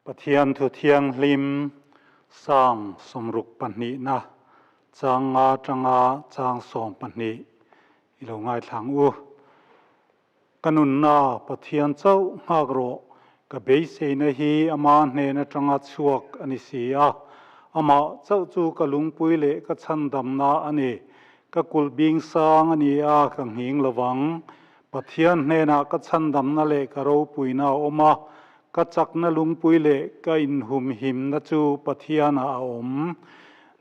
Pathian Thu Thianghlim Psalm 62na chang nga atanga chang 12 i lo ngaithlang u. Ka nunna Pathian chauh nghak rawh, ka beiseina hi ama hnen atanga chhuak a ni si a. Amah chauh chu ka lungpui leh ka chhandamna a ni. Ka kulh bing sang a ni a, ka nghing lovang. Pathian hnenah ka chhandamna leh ka ropuina a awm a, ka chakna lungpui leh ka inhumhimna chu Pathianah a awm.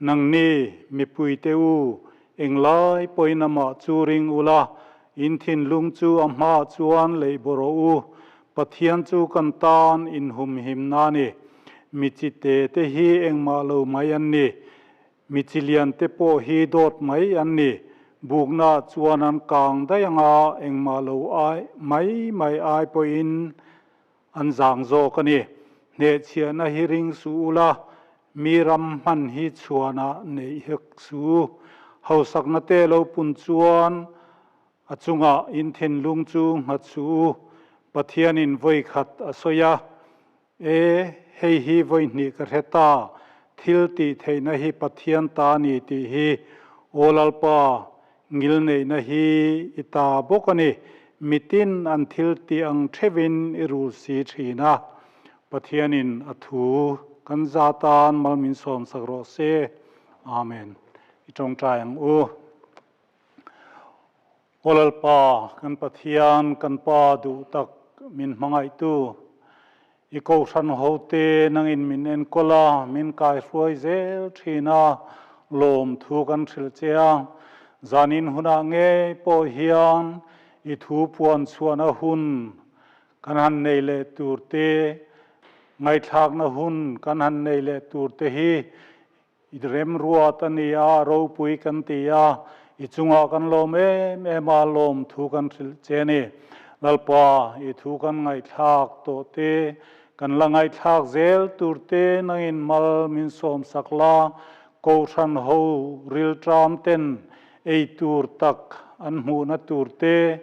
Nangni, mipuite u, englai pawhin amah chu ring ula, in thinlung chu a hmaah chuan leih bawh rawh u. Pathian chu kan tan inhumhimna a ni. Mi chi te te hi engmah lo mai an ni. Mi chi lian te pawh hi dawt mai an ni. Bukna chuan an kang daih anga engmah lo ai mai mai ai pawhin an zang zawk a ni. Hnehchhiahna hi ring suh ula, mi ram hman hi chhuanah neih hek suh u. Hausakna te lo pun chuan a chungah in thinlung chu nghat suh u. Pathianin vawi khat a sawi a, E, hei hi vawi hnih ka hre ta, thil tih theihna hi Pathian ta a ni tih hi Aw Lalpa, ngilneihna hi i ta bawk a ni, mitin an thil tih ang theuhin i rul si thin a. Pathianin a thu kan za tan mal min sawmsak rawh se. Amen. I tawngtai ang u. Aw Lalpa, kan Pathian, kan Pa duh tak min hmangaihtu, i kohhran hote nangin min enkawl a, min kaihruai zel thin a, lawmthu kan hrilh che a. Zanin hunah ngei pawh hian i thu puan chhuahna hun kan han nei leh tur te, ngaihthlakna hun kan han nei leh tur te hi I remruat a ni a, ropui kan ti a, i chungah kan lawm em em a, lawm thu kan hrilh che a ni. Lalpa, i thu kan ngaihthlak tawh te, kan la ngaihthlak zel tur te nangin mal min sawmsak la, Kohhran ho rilṭam ten ei tur tak an hmuhna tur te,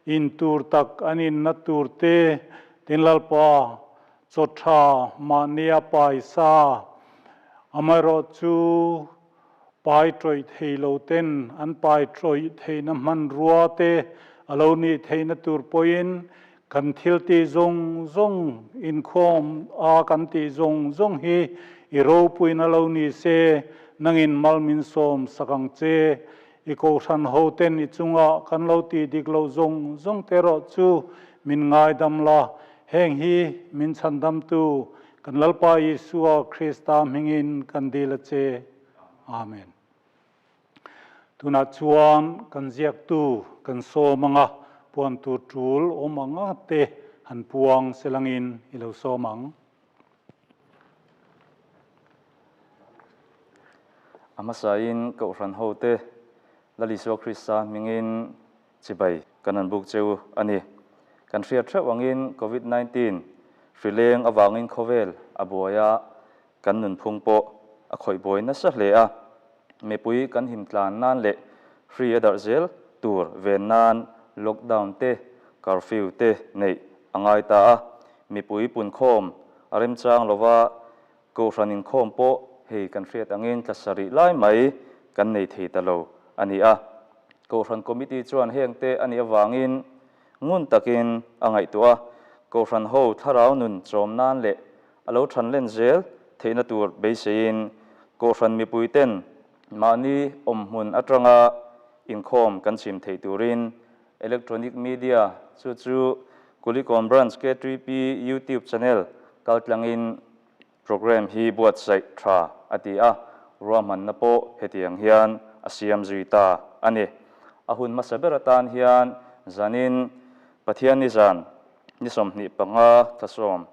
in tur tak an inna tur te, tin Lalpa, Chaw tha mahnia paisa, amaherawhchu pai tawih thei lo ten an pai tawih theihna hmanrua te a lo nih theihna tur pawhin kan thil tih zawng zawng inkhawm a kan tih zawng zawng hi i ropuina lo ni se, nangin mal min sawm sak ang che. I kohhran ho ten i chunga kan lo tih dik loh zawng zawng te erawh chu min ngaidam la, Heng hi min chhandamtu kan Lalpa Isua Krista hmingin kan dil a che. Amen. Tunah chuan kan ziaktu kan sawm anga puan tur tul awm anga te han puang selangin i lo sawm ang. A hmasain Kohhran hote Lal Isua Krista hmingin Chibai kan han buk cheu a ni. Kan hriat hreuh angin Covid 19 hri leng avangin khawvel a buai a, kan nunphung pawh a khawih buai nasa hle a. Mipui kan him tlan nan leh hri a darh zel tur ven nan lockdown te, curfew te neih a ngai ta a. Mipui punkhawm a remchang lova Kohhran inkhawm pawh hei kan hriat angin tla sarih lai mai kan nei thei ta lo a ni a. Kohhran Committee chuan hengte a nih avangin ngun takin a ngaihtuah a, Kohhran ho thlarau nun chawm nan leh a lo than len zel theihna tur beiseiin Kohhran mipuiten mahni awmhmun atanga inkhawm kan chhim theih turin Electronic Media chu chu Kulikawn Branch K3P YouTube channel kaltlangin Programme hi buatsaih tha a ti a, ruahmanna pawh hetiang hian a siam zui ta a ni. A hun hmasa ber atan hian zanin Pathian ni zan ni 25 thla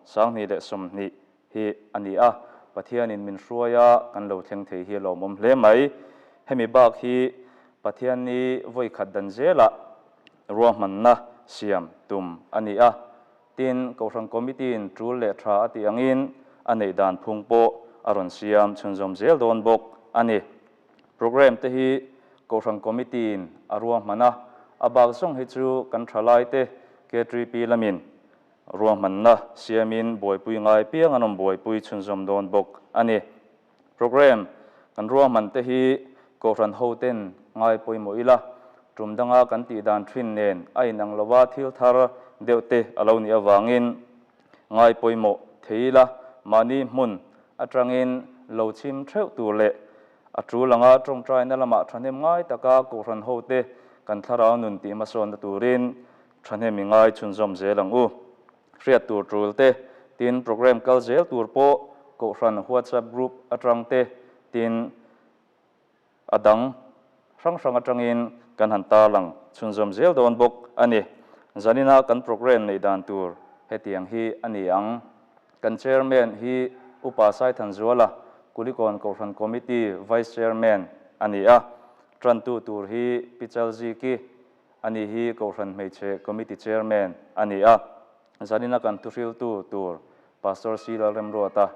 20 20 hi a ni a, Pathianin min hruai a kan lo thleng thei hi a lawmawm hle mai. Hemi bak hi Pathian ni vawi khat dan zelah ruahmanna siam tum a ni a, Tin, Kohhran Committee-in tul leh tha a tih angin a neih dan phung pawh a rawn siam chhunzawm zel dawn bawk a ni. Programme te hi Kohhran Committee-in a ruahman a, a bak zawng hi chu kan thalaite K3P lamin Ruahmanna siamin buaipui ngai piang an awm buaipui chhunzawm dawn bawk a ni. Programme kan ruahman te hi Kohhran hoten ngai pawimawh ila, tum danga kan tih dan thin nen a inang lova thil thar deuh te a lo nih avangin ngai pawimawh thei ila, mahni hmun atangin lo chim theuh tur leh a tul anga tawngtaina lamah thahnem ngai taka Kohhran hote kan thlarau nun tih hmasawnna turin Thahnem i ngai chhunzawm zel ang u. Hriat tur tul te, tin programme kal zel tur pawh Kohhran WhatsApp group atang te, tin a dang hrang hrang atangin kan han tarlang chhunzawm zel dawn bawk a ni. Zanina kan programme neih dan tur hetiang hi a ni ang. Kan Chairman hi Upa Saithanzuala, Kulikawn Kohhran Committee Vice Chairman a ni a. Tantu tur hi Pi Chalziki, Ani hi Kohhran Hmeichhe Committee Chairman a ni a, zanina kan thuhriltu tur Pastor C. Lalremruata,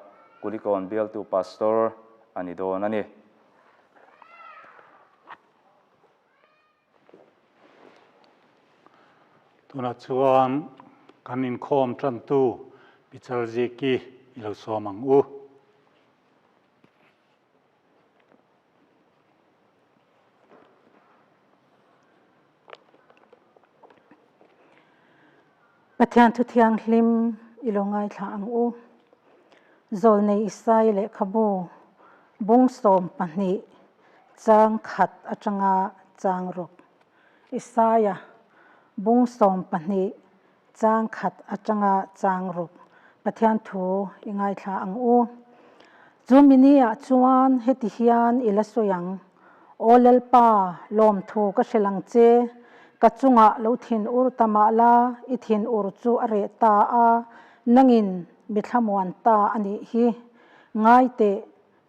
Kulikawn bialtu Pastor a ni dawn a ni. Tunah chuan kan inkhawm tantu Pi Chalziki i lo sawm ang u. Pathian thu thianghlim i lo ngaithla ang u. Zawlnei Isai lehkhabu bung 12 chang khat atanga chang rawk. Isaia bung 12 Chang khat atanga chang ruk Pathian thu i ngaithla ang u. Chu mini ah chuan heti hian i la sawi ang, Aw Lalpa, lawmthu ka hrilh ang che, ka chungah lo thin ur ta mah la, i thin ur chu a reh ta a, nangin mi thlamuan ta a nih hi. Ngai teh,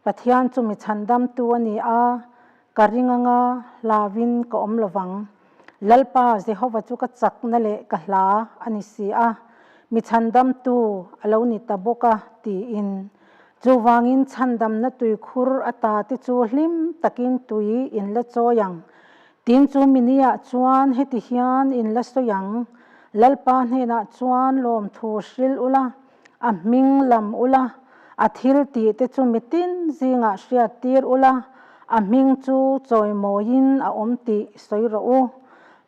Pathian chu mi chhandamtu a ni a, ka ring anga hlauin ka awm lo vang. Lalpa Jehova chu ka chakna leh ka hla a ni si a, mi chhandamtu a lo ni ta bawk a, tiin. Chuvangin chhandamna tuikhur ata te chu hlim takin tui in la chawi ang. Tin chu miniah chuan heti hian in la sawi ang, Lalpa hnenah chuan lawmthu hrilh ula, A hming lam ula, a thil tih te chu mitin zingah hriat tir ula, a hming chu chawimawiin a awm tih sawi rawh u.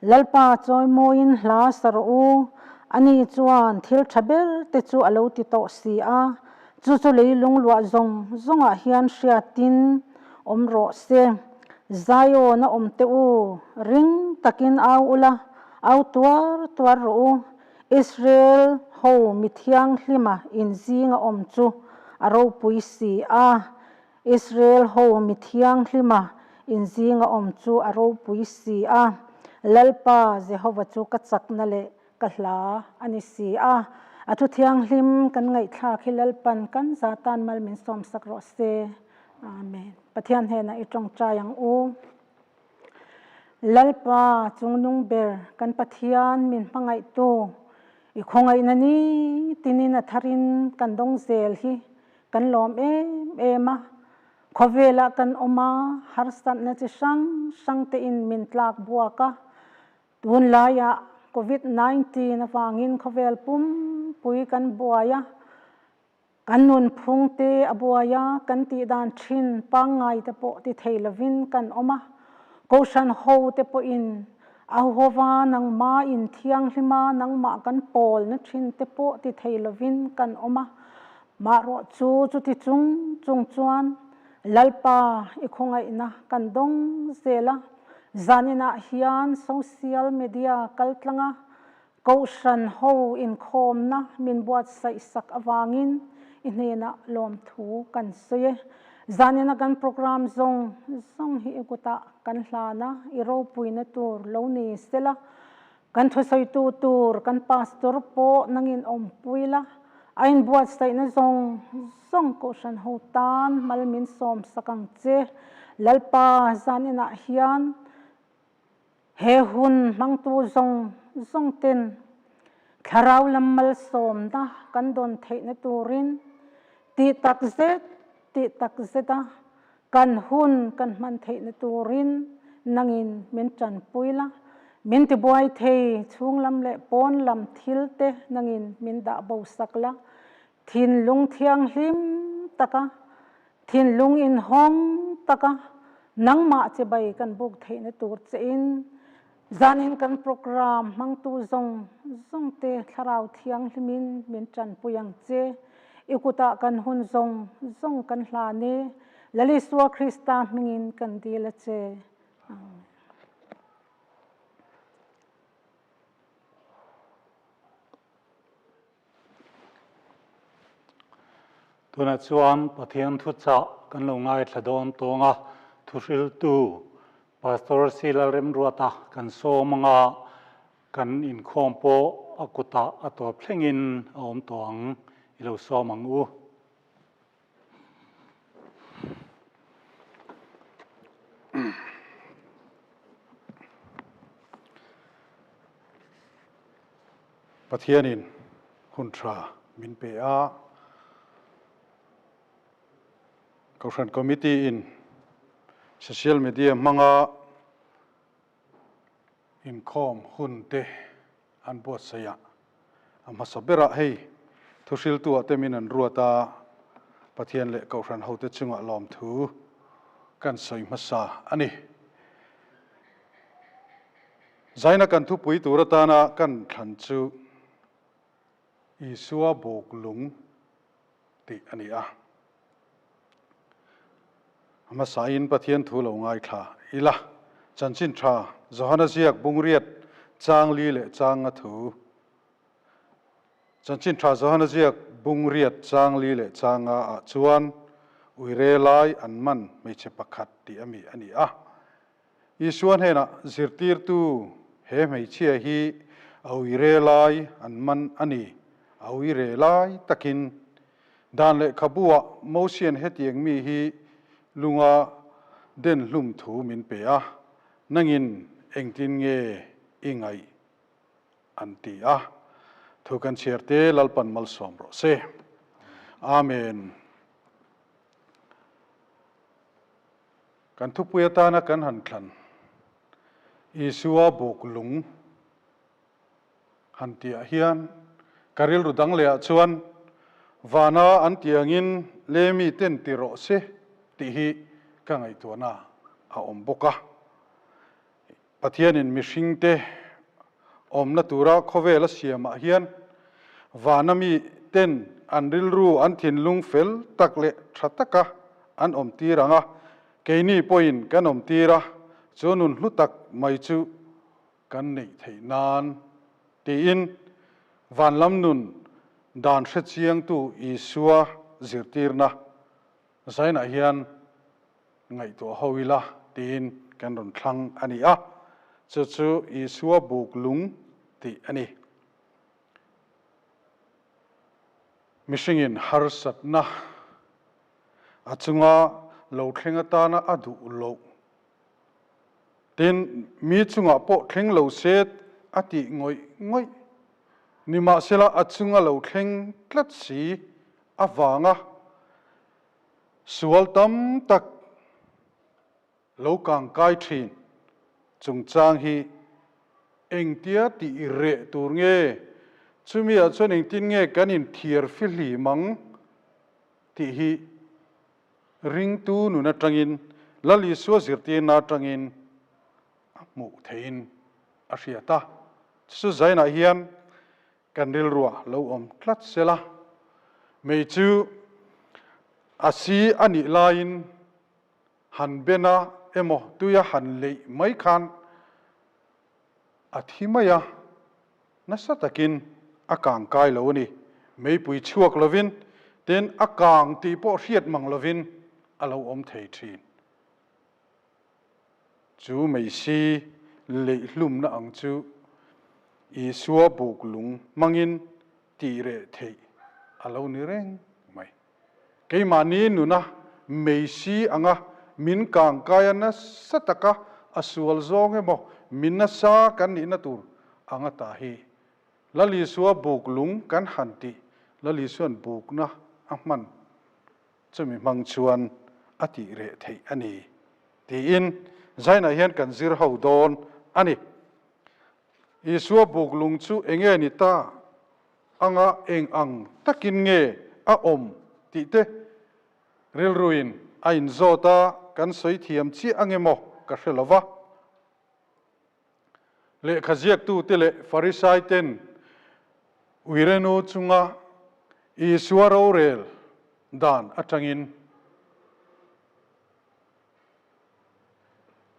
Lalpa chawimawiin hla sa rawh u, ani chuan thil tha ber te chu a lo ti tawh si a, chu chu leilung luah zawng zawngah hian hriatin awm rawh se. Zion a awm teh u, ring takin au ula, au tuar tuar rawh u. Israel ho mi thianghlima inzinga awm chu a ropui si a, Israel ho mi thianghlima inzinga awm chu a ropui si a, Lalpa Jehova chu ka chakna leh ka hla a ni si a. A thu thianghlim kan ngaihthlak hi Lalpan kan za tan mal min sawmsak rawh se. Amen. Pathian hnenah i tawngtai ang u. Lalpa chungnung ber kan Pathian min hmangaihtu i khawngaihna ni tinin a tharin kan dawng zel hi kan lawm em em a. Khawvelah kan awm a, harsatna chi hrang hrang tein min tlak buak a. Tunlaiah Covid 19 avangin khawvel pumpui kan buai a. Kan nunphung te a buai a, kan tih dan thin pangngai te pawh ti thei lovin kan awm a. Kohhran ho te pawhin a huhova nangmah in thianghlima nangmah kan pawlna thin te pawh ti thei lovin kan awm a. Mahrawh chu chuti chung chung chuan Lalpa i khawngaihna kan dawng zel a. Zaninah hian social media kaltlanga Kohhran ho inkhawmna min buatsaih sak avangin i hnenah lawmthu kan sawi e. Zanina kan programme zawng zawng hi i kutah kan hlan a, i ropuina tur lo ni sela, kan thusawitu tur kan pastor pawh nangin awmpui la, a inbuatsaihna zawng zawng Kohhran ho tan mal min sawm sak ang che. Lalpa zaninah hian He hun hmangtu zawng zawng ten thlarau lam malsawmna kan dawn theihna turin tih tak zet tih tak zeta kan hun kan hman theihna turin nangin min tanpui la. Min tibuai thei chhunglam leh pawn lam thil te nangin min dah bo sak la, thinlung thianghlim taka, thinlung inhawng taka nangmah chibai kan buk theihna tur chein zanin kan program hmangtu zawng zawng te thlarau thianghlimin min tanpui ang che. I kutah kan hun zawng zawng kan hlan e, Lalisua Krista hmingin kan dil a che. Amen. Tunah chuan Pathian thuchah kan lo ngaithla dawn tawng a, thuhriltu Pastor C. Lalremruata kan sawm anga kan inkhawm pawh a kutah a tawp thlengin a awm tawh ang i lo sawm ang u. Pathianin hun tha min pe a, Kohhran Committee in Social Media hmanga inkhawm hun te an buatsaih a, a hmasa berah hei thuhriltuah te min an ruat a, Pathian leh Kohhran hote chungah lawmthu kan sawi hmasa a ni. Zaina kan thupui tur atana kan thlan chu Isua buk lung tih a ni a. A hmasain Pathian thu lo ngaithla ila, Chanchin Tha Johana ziak bungriat chang li leh chang nga thu. Chanchin Tha Johana ziak bungriat chang li leh chang nga ah chuan uire lai an man hmeichhe pakhat tih a mi a ni a. Isua hnenah zirtirtu he hmeichhia hi a uire lai an man a ni. A uire lai takin dan lehkhabuah Mosian hetiang mi hi lunga den hlum thu min pe a, nangin engtin nge i ngaih an ti a. Thu kan chhiar te Lalpan malsawm rawh se. Amen. Kan thupui atana kan han thlan Isua buk lung han tihah hian ka rilru dang lehah chuan vana an tih angin le mi ten ti rawh se tih hi ka ngaihtuahna a awm bawk a. Pathianin mihringte awmna tura khawvel a siamah hian vana mi ten an rilru an thinlung fel tak leh tha taka an awm tir ang a, keini pawhin kan awm tir a, chu nun hlu tak mai chu kan neih theih nan tiin vanlam nun dan hrechiangtu Isua zirtirna Zainah hian ngaihtuah ho ila tiin kan rawn thlang a ni a, chu chu Isua buk lung tih a ni. Mihringin harsatna a chunga lo thleng atana a duh loh tin mi chungah pawh thleng lo se a tih ngawih ngawih nimahsela a chunga lo thleng tlat si avanga sual tam tak lo kangkai thin chungchang hi engtia tih reh tur nge, chumi ah chuan engtin nge kan inthiar fihlim ang tih hi ringtu nun atangin, Lal Isua zirtirna atangin a hmuh theihin a hriat a. Chu zainah hian Kan rilruah lo awm tlat sela, mei chu a si a nih laiin han ben a emaw tuia han leih mai khan a thi mai a, nasa takin a kang kai lo a ni. Meipui chhuak lovin, tin a kang tih pawh hriat mang lovin a lo awm thei thin. Chu meisi leihlumna ang chu Isua buk lung hmangin tih reh theih a lo ni reng mai. Keimahni nuna meisi anga min kangkaia nasa taka a sual zawng emaw mi nasa kan nihna tur anga ta hi Lal Isua buk lung kan han tih Lal Isua'n bukna a hman Chumi hmang chuan a tih reh theih a ni, tiin Zainah hian kan zir ho dawn a ni. Isua buk lung chu enge ni ta anga eng ang takin nge a awm tih te rilruin a inzawt a, kan sawi thiam chiah ange maw ka hre lo va. Lehkha ziaktute leh Farisaiten Uirenu chunga Isua rorel dan atangin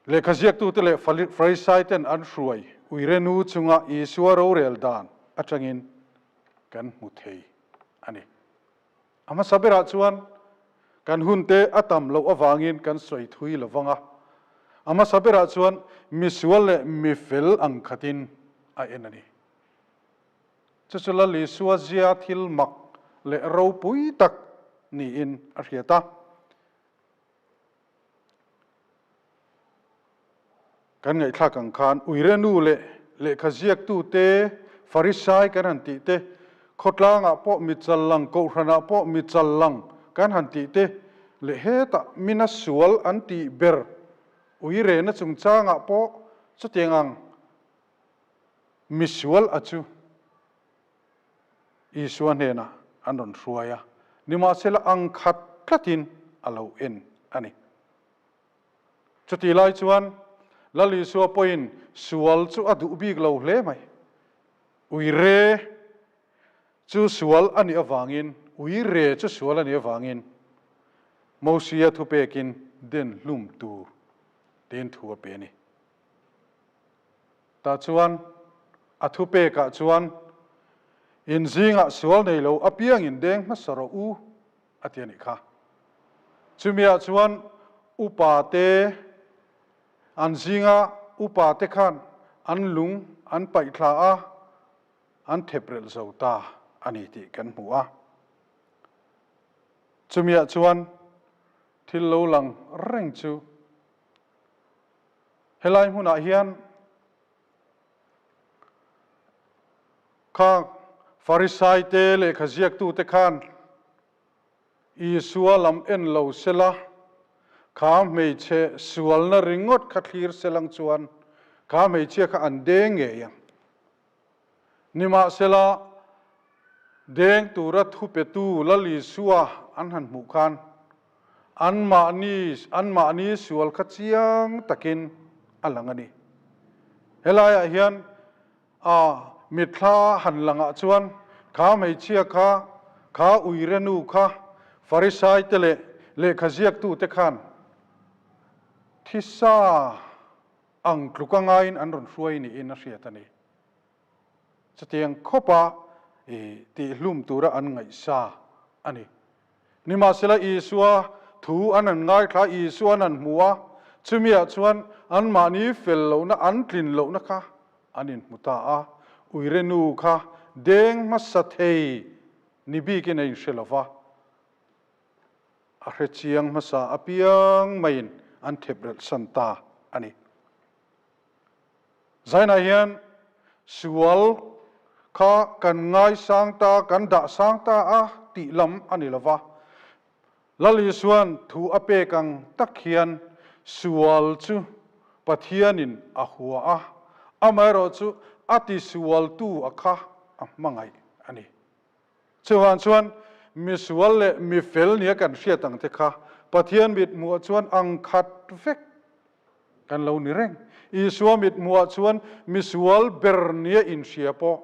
Lehkha ziaktute leh Farisaiten an hruai Uirenu chunga Isua rorel dan atangin kan hmu thei a ni. A hmasa berah chuan kan hunte a tam loh avangin kan sawi thui lo vang a. A hmasa berah chuan misual leh mifel ang khatin a en a ni. Chu chu Lal Isua zia thil mak leh ropui tak niin a hriat a. Kan ngaihthlak ang khan uire nu leh lehkha ziaktute, Farisai kan han tih te, khawtlangah pawh mi chal lang, kohhranah pawh mi chal lang kan han tih te leh hetah mina sual an tih ber uirena chungchangah pawh chutiang ang misual a chu Isua hnenah an rawn hruai a, nimahsela ang khat tlatin a lo en a ni. Chutih lai chuan Lal Isua pawhin sual chu a duh bik lo hle mai. Uire chu sual a nih avangin, uire chu sual a nih avangin Mosia thupekin den hlum tur tiin thu a pe a ni. Tah chuan a thupekah chuan, In zingah sual nei lo apiangin deng hmasa rawh u, a ti a nih kha. Chumiah chuan upate, an zinga upate khan an lung an paih thla a, an theprelh zo ta a ni tih kan hmu a. Chumiah chuan thil lo lang reng chu Helai hmunah hian kha Farisaite lehkha ziaktute khan Isua lam en lo sela, kha hmeichhe sualna ringawt kha thlir selang chuan kha hmeichhia kha an deng ngei ang. Nimahsela, deng tura thupetu Lal Isua an han hmuh khan anmahni anmahni sual kha chiang takin a lang a ni. Helaiah hian a mitthla han langah chuan kha hmeichhia kha, kha uire nu kha, Farisaite leh lehkha ziaktute khan thisa ang tluka ngaiin an rawn hruai niin a hriat a ni. Chutiang khawpa tihlum tura an ngaihsa a ni. Nimahsela Isua thu an han ngaithla, Isua an han hmu a, chumiah chuan anmahni fel lohna, an tlin lohna kha an inhmu ta a. Uire nu kha deng hmasa thei ni bikin a inhre lo va. A hre chiang hmasa apiang maiin an thep relh san ta a ni. Zainah hian sual kha kan ngaisang ta, kan dah sang ta a tih lam a ni lo va. Lal Isua'n thu a pek ang tak hian sual chu Pathianin a hua a, amaherawhchu a tisualtu a kha a hmangaih a ni. Chuvang chuan misual leh mifel nia kan hriat ang te kha Pathian mithmuhah chuan ang khat vek kan lo ni reng. Isua mithmuhah chuan misual ber nia inhria pawh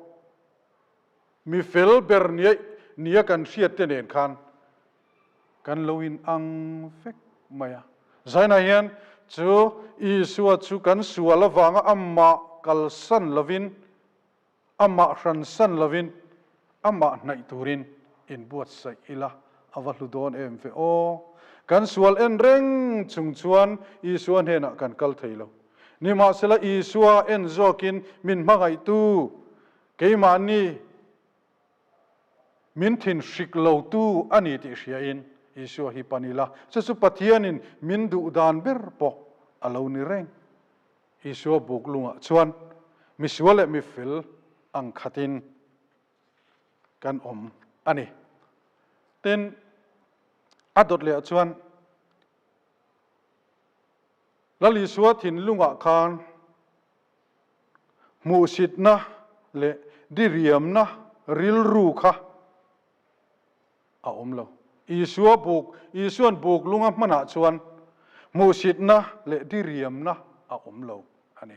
mifel ber nia nia kan hriat te nen khan kan lo in ang vek mai a. Zainah hian chu Isua chu kan sual avanga amah kalsan lovin Amah hransan lovin amah hnaih turin inbuatsaih ila a va hlu dawn em ve aw. Kan sual en reng chung chuan Isua hnenah kan kal thei lo. Nimahsela Isua en zawkin min hmangaihtu, keimahni min thin hrik lotu a ni tih hriain Isua hi pan ila, chu chu Pathianin min duh dan ber pawh a lo ni reng. Isua buk lungah chuan misual leh mifel ang khatin kan awm a ni. Tin, a dawt lehah chuan Lal Isua thinlungah khan. Hmuhsitna leh diriamna rilru kha a awm lo. Isua buk, Isuan buk lunga hmanah chuan hmuhsitna leh diriamna a awm lo a ni.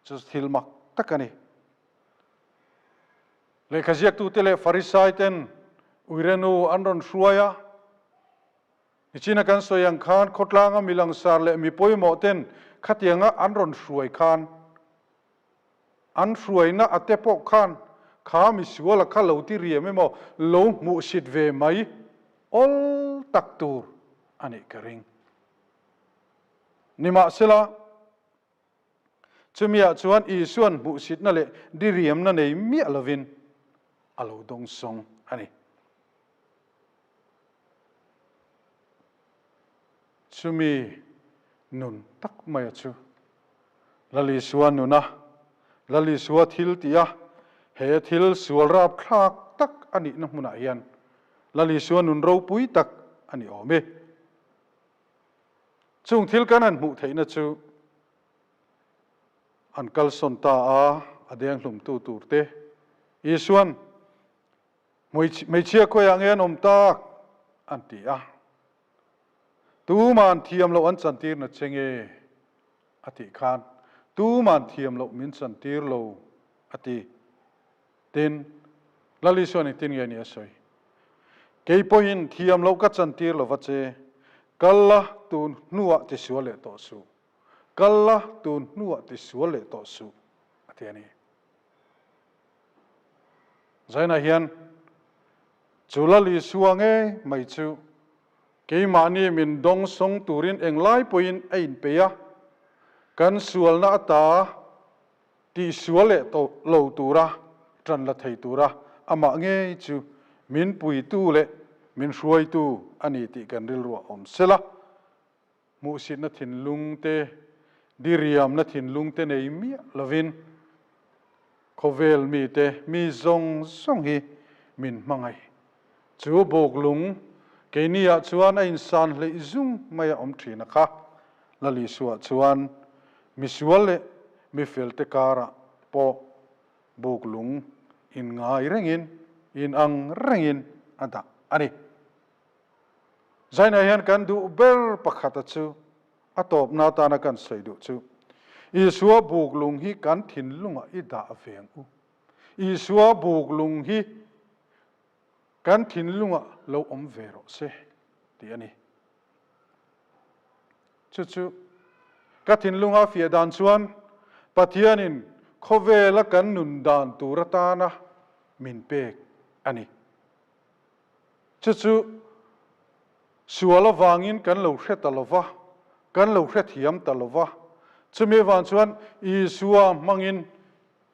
Chu thil mak tak a ni. Lehkha ziaktute leh Farisai ten Uirenu an rawn hruai a. Nichina kan sawi ang khan khawtlanga mi langsar leh mi pawimawh ten khatianga an rawn hruai khan an hruaina a te pawh khan kha misuala kha lo ti riam emaw lo hmuhsit ve mai awl tak tur a nih ka ring. Nimahsela, chumiah chuan Isuan hmuhsitna leh diriamna nei miah lovin a lo dawngsawng a ni. Chumi nun tak maia chu Lal Isua nuna, Lal Isua thil tih a, he thil sual rapthlak tak a nihna hmunah hian Lal Isua nun ropui tak a ni awm e. Chung thil kan han hmuh theihna chu an kalsawn ta a, a denghlumtu turte Isuan Hmeichhia khawiah nge an awm tak? an ti a. Tuman thiam loh an chantir na che nge? a tih khan, Tuman thiam loh min chantir lo, a ti. Tin, Lal Isuan engtin nge ni a sawi? Kei pawhin thiam loh ka chantir lo va che, kal la tun hnuah tisual leh tawh suh, kal la tun hnuah tisual leh tawh suh, a ti a ni. Zainah hian chu Lal Isua ngei mai chu keimahni min dawngsawng turin englai pawhin a inpeih a, kan sualna ata tihsual leh tawh lo tura tan la thei tura amah ngei chu min puitu leh min hruaitu a ni tih kan rilruah awm sela. Hmuhsitna thinlung te, diriamna thinlung te nei miah lovin khawvel mite, mi zawng zawng hi min hmangaih. Chu buklung keiniah chuan a insan hleih zung mai a awm thin a kha. Lal Isua chuan misual leh mifelte karah pawh buklung inngai rengin, inang rengin a dah a ni. Zainah hian kan duh ber pakhata chu a tawpna atana kan sawi duh chu Isua buklung hi kan thinlungah i dah ve ang u. Isua buklung hi kan thinlungah lo awm ve rawh se tih a ni. Chu chu ka thinlunga fiah dan chuan Pathianin khawvela kan nun dan tur atana min pek a ni. Chu chu sual avangin kan lo hre ta lo va, kan lo hrethiam ta lo va. Chumi avang chuan Isua hmangin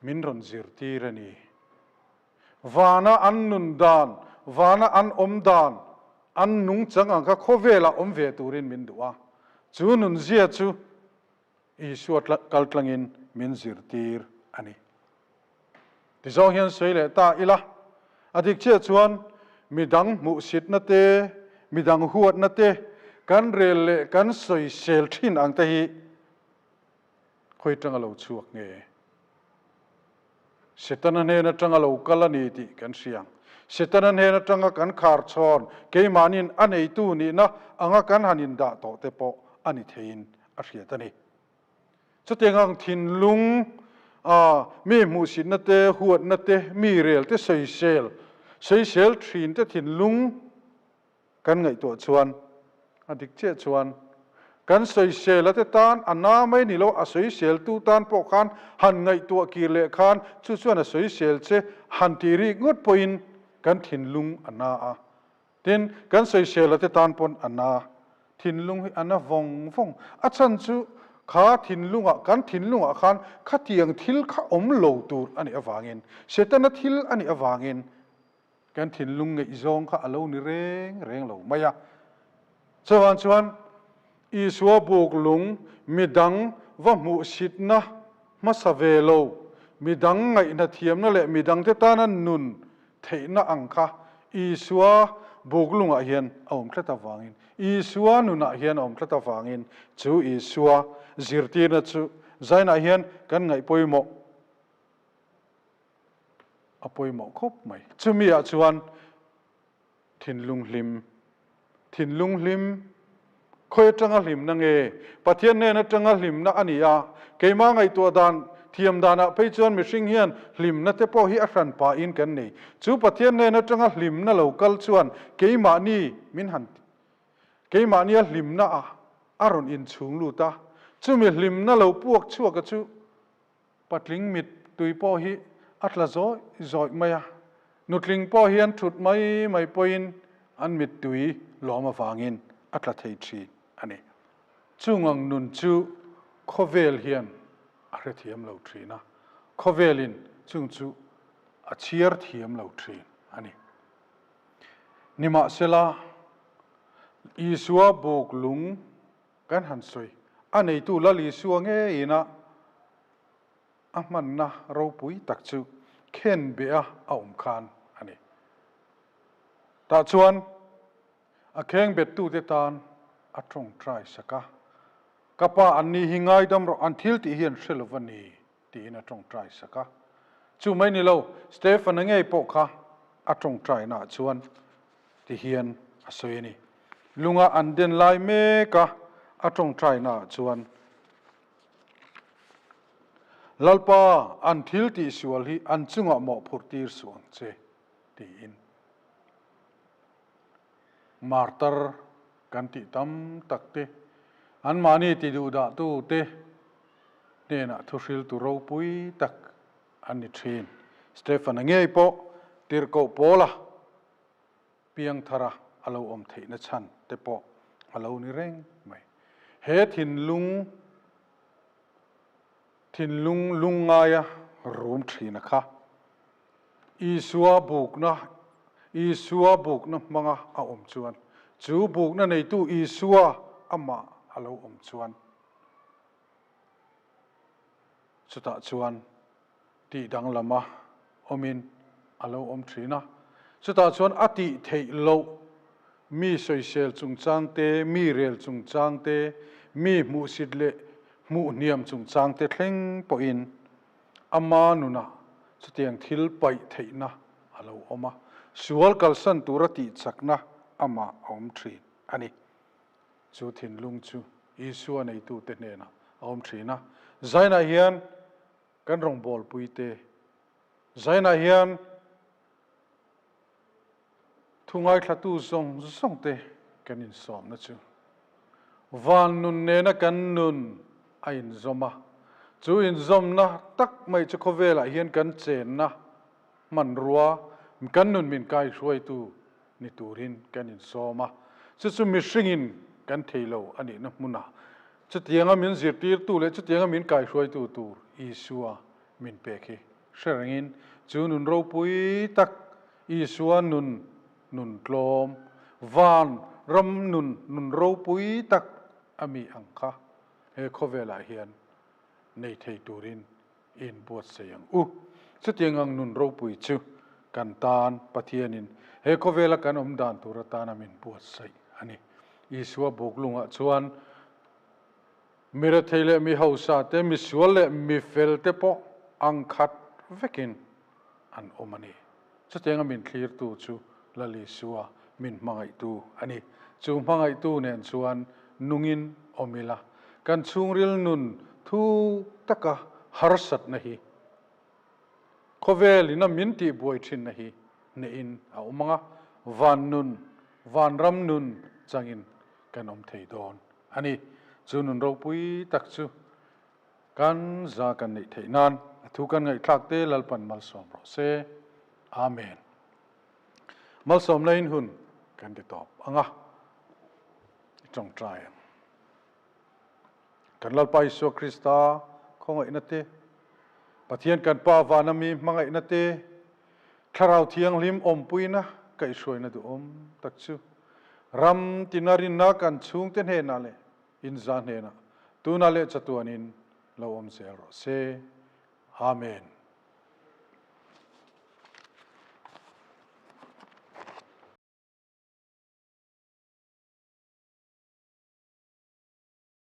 min rawn zirtir a ni. Vana an nun dan, vana an awm dan, an nungchang ang kha khawvelah awm ve turin min duh a. Chu nunzia chu Isua kaltlangin min zirtir a ni. Tizawng hian sawi leh ta ila, a dik chiah chuan midang hmuhsitna te, midang huatna te, kan rel leh kan sawisel thin ang te hi khawi tanga lo chhuak nge? Setana hnen atanga lo kal a ni tih kan hria ang. Setana hnen atanga kan khar chhawn keimahniin a neitu nihna anga kan han indah tawh te pawh a ni theiin a hriat a ni. Chutiang ang thinlung a mi hmuhsitna te, huatna te, mi rel te sawisel, sawisel thin te thinlung kan ngaihtuah chuan a dik chiah chuan kan sawisel a te tan a na mai ni lo, a sawiseltu tan pawh khan han ngaihtuah kir leh khan chu chuan a sawisel che han tih rik ngawt pawhin kan thinlung a na a. Tin, kan sawisela te tan pawn a na. Thinlung hi a na vawng vawng. A chhan chu kha thinlungah, kan thinlungah khan khatiang thil kha awm lo tur a nih avangin, Setana thil a nih avangin kan thinlung ngaihzawng kha a lo ni reng reng lo mai a. Chuvang chuan Isua buk lung midang va hmuhsitna hmasa ve lo, midang ngaihna thiamna leh midangte tana nun Theihna ang kha Isua buklungah hian a awm tlat avangin, Isua nunah hian a awm tlat avangin chu Isua zirtirna chu Zainah hian kan ngaih pawimawh a pawimawh khawp mai. Chumi ah chuan Thinlung hlim, Thinlung hlim, khawi atanga hlimna nge? Pathian hnen atanga hlimna a ni a, keimah ngaihtuah dan, thiam danah phei chuan mihring hian hlimna te pawh hi a hran pahin kan nei. Chu Pathian hnen atanga hlimna lo kal chuan keimahni min han keimahnia hlimna ah a rawn inchhung lut a, chumi hlimna lo puak chhuaka chu Patling mit tui pawh hi a tla zawih zawih mai a, nutling pawh hian thut mai mai pawhin an mittui lawm avangin a tla thei thin a ni. Chung ang nun chu khawvel hian a hrethiam lo thin a, khawvelin chung chu a chhiar thiam lo thin a ni. Nimahsela, Isua buk lung Kan han sawi, a neitu Lal Isua ngeiin a a hmanna ropui tak chu khen beh a a awm khan a ni. Tah chuan a kheng bettute tan a tawngtai sak a, Ka pa an ni hi ngaidam rawh, an thil tih hi an hre lo va ni, tiin a tawngtai sak a. Chu mai ni lo, Stefan-a ngei pawh kha a tawngtainaah chuan ti hian a sawi a ni. Lunga an den lai mek a, a tawngtainaah chuan, Lalpa, an thil tihsual hi an chungah mawhphurh tir suh ang che, tiin. Martar kan tih tam tak te, anmahni tiduhdahtute hnenah thuhriltu ropui tak an ni thin. Stefan-a ngei pawh tirhkoh Paula piangthara a lo awm theihna chhan te pawh a lo ni reng mai. He thinlung thinlung lungngaia rum thina kha Isua bukna Isua bukna hmanga a awm chuan chu bukna neitu Isua amah a lo awm chuan Chutah chuan tih danglama awmin a lo awm thin a. Chutah chuan a tih theih loh mi sawisel chungchang te, mi rel chungchang te, mi hmuhsit leh hmuhhniam chungchang te thleng pawhin ama nunah chutiang thil paih theihna a lo awm a, sual kalsan tura tihchakna amah a awm thin a ni. Chu thinlung chu Isua neitute hnenah a awm thin a. Zainah hian kan rawngbawlpuite, zainah hian thu ngaithlatu zawng zawngte kan insawmna chu van nun nena kan nun a inzawm a. Chu inzawmna tak mai chu khawvelah hian kan chenna hmanrua, kan nun min kaihruaitu ni turin kan insawm a, chu chu mihringin kan thei lo a nihna hmunah chutianga min zirtirtu leh chutianga min kaihruaitu tur Isua min pek hi hre rengin chu nun ropui tak Isua nun nun tlawm, van ram nun nun ropui tak a mi ang kha he khawvelah hian nei thei turin i inbuatsaih ang u. Chutiang ang nun ropui chu kan tan Pathianin he khawvela kan awm dan tur atana min buatsaih a ni. Isua buklungah chuan mi rethei leh mi hausa te, mi sual leh mi fel te pawh ang khat vekin an awm a ni. Chutianga min thlirtu chu Lal Isua min hmangaihtu a ni. Chu hmangaihtu nen chuan nungin awm ila, kan chhungril nun thu taka harsatna hi khawvel ina min tihbuai thinna hi hnehin a awm ang a, van nun, vanram nun changin kan awm thei dawn a ni. Chu nun ropui tak chu Kan za kan neih theih nan a thu kan ngaihthlak te Lalpan malsawm rawh se. Amen. Malsawmna in hun kan ti tawp ang a, i tawngtai ang. Kan Lalpa Isua Krista khawngaihna te, Pathian kan Pa vana mi hmangaihna te, Thlarau Thianghlim awmpuina kaihhruaina duhawm tak chu ram tina rinna kan chhungte hnenah leh Inza hnenah tunah leh chatuanin lo awm zel rawh se. Amen.